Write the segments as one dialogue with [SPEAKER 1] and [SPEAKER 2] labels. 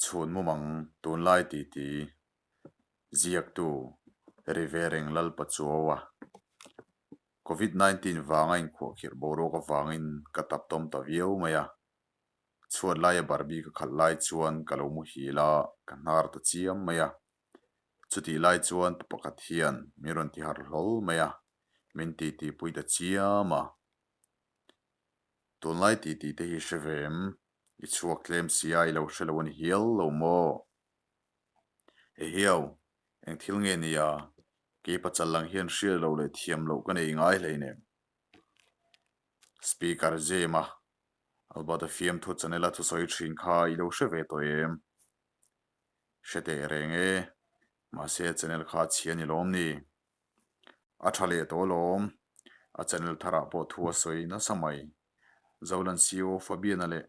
[SPEAKER 1] Chhun mumang tunlai titi ziaktu Rivereng Lalpachuaua Covid 19 vanga inkhuahkhirh boruak avangin ka tap tawm ta viau mai a. Chhuat laia Barbie ka khalh lai chuan ka lo muhil a, ka hnar ta chiam mai a. Chutih lai chuan pa pakhat hian min rawn ti harh hlawl mai a, min titi pui ta chiam a. Tunlai titi te hi hre ve em? I chhuak tlem sia i lo hre lo a ni hial lo maw? Ehiau, eng thil nge nia? Kei pachal lang hian hriat loh leh thiam loh ka nei ngai hleinem. Speaker Jema, Albert-a fiamthu channel-a thusawi thin kha i lo hre ve tawh em? Hre teh reng e, mahse channel kha a chhia ni lawm ni? A tha leh tawh alawm, a channel tharah pawh thu a sawi nasa mai. Zolan CEO Fabian-a leh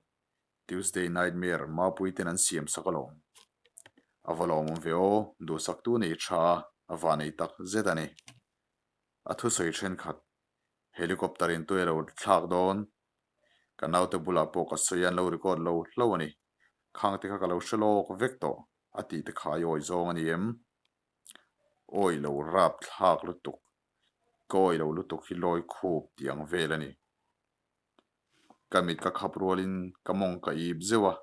[SPEAKER 1] Tuesday Nightmare Mapui ten an siam sak alawm. A va lawmawm ve aw, duhsaktu nei tha a, a va nei tak zet a ni. A thusawi thenkhat, Helicopter in tui a lo thlak dawn, ka naute bulah pawh ka sawi a an lo record lo hlo a ni. Khang te kha ka lo hre lawk vek tawh, a tih te kha i awi zawng a ni em? Awi lo rap thlak lutuk, ka awi lo lutuk hi lawi khup tih ang vel a ni. Ka mit ka khap rualin ka mawng ka ip zeuh a,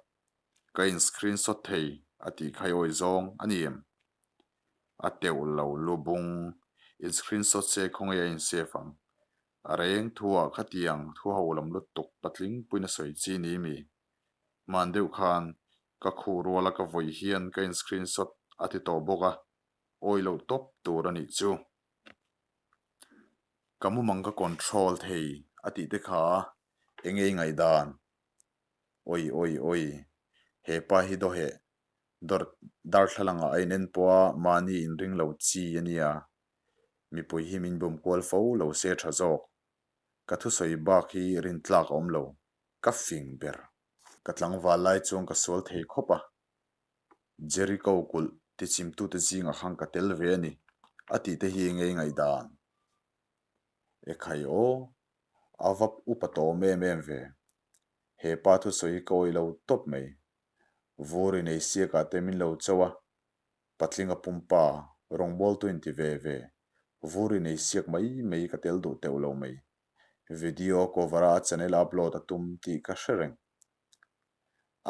[SPEAKER 1] ka in screenshot thei a tih kha i awi zawng a ni em? A teuh lo lu bung, in screenshot se khawnge a in save ang? A reng thuah khatiang thu ho lam lutuk patling puiin a sawi chi ni mi? Hman deuh khan ka khuh ruala ka vawi hian ka in screenshot a ti tawh bawk a, awi loh tawp tur a nih chu. Ka mumang ka control thei a tih te kha eng nge i ngaihdan? Awi awi awi, he pa hi dawheh dawr darthlalang ah a in en pawh a mahni inring lo chi a nia, mipui hi min bum kual fo lo se tha zawk. Ka thusawi bak hi rintlak a awm lo, ka fing ber. Ka tlangval lai chuan ka sual thei khawp a, Jericho kulh tichimtute zingah khan ka tel ve a ni, a tih te hi ngei ngaihdan. Ekhai aw, a va upa tawm em em ve. He pa thusawi hi ka awih lo tawp mai. Vur inei siakah te min lo cho a, patlinga pumpa rawngbawltu inti ve ve, vur inei siak mai mai ka tel duh teuh lo mai. Video cover a a channel upload a tum tih ka hre reng.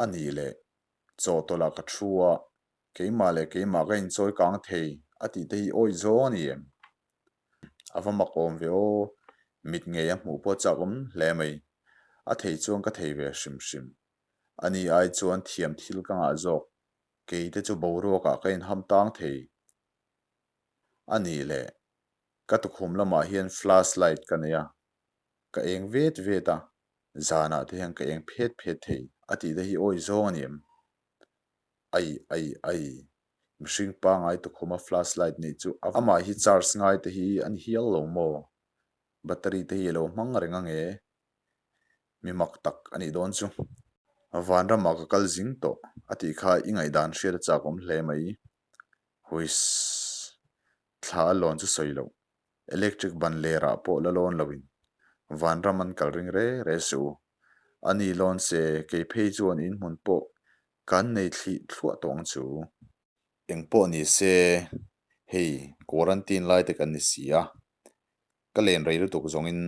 [SPEAKER 1] A nih leh, chawhtawlh ah ka thu a, keimah leh keimah ka inchawi kang thei a tih te hi awih zawng a ni em? A va mak awm ve aw, mit ngei a hmuh pawh chak awm hle mai. A thei chuan ka thei ve hrim hrim. A ni ai chuan thiam thil ka ngah zawk, kei te chu boruak ah ka inham tang thei. A nih leh, Ka tukhum lamah hian flash light ka nei a, ka eng vet vet a, zanah te hian ka eng phet phet thei a tih te hi awi zawng a ni em? Ai ai ai, mihring pangai tukhuma flash light neih chu amah hi charge ngai te hi a ni hial lo maw? Battery te hi a lo hmang reng ange, mi mak tak a nih dawn chu. Vanramah ka kal zing tawh a tih kha i ngaihdan hriat a chakawm hle mai. Huiss. Thla a lawn chu sawi loh. Electric ban lerah pawh la lawn loin vanram an kal ring re re suh u. A ni lawn se kei phei chuan inhmun pawh kan nei thlih thluah tawh ang chu. Eng pawh ni se hei quarantine lai te kan ni si a, ka len rei lutuk zawngin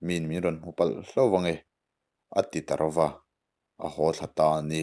[SPEAKER 1] miin min rawn hmu palh hlauh vang e, a ti ta ro va, a haw thla ta a ni.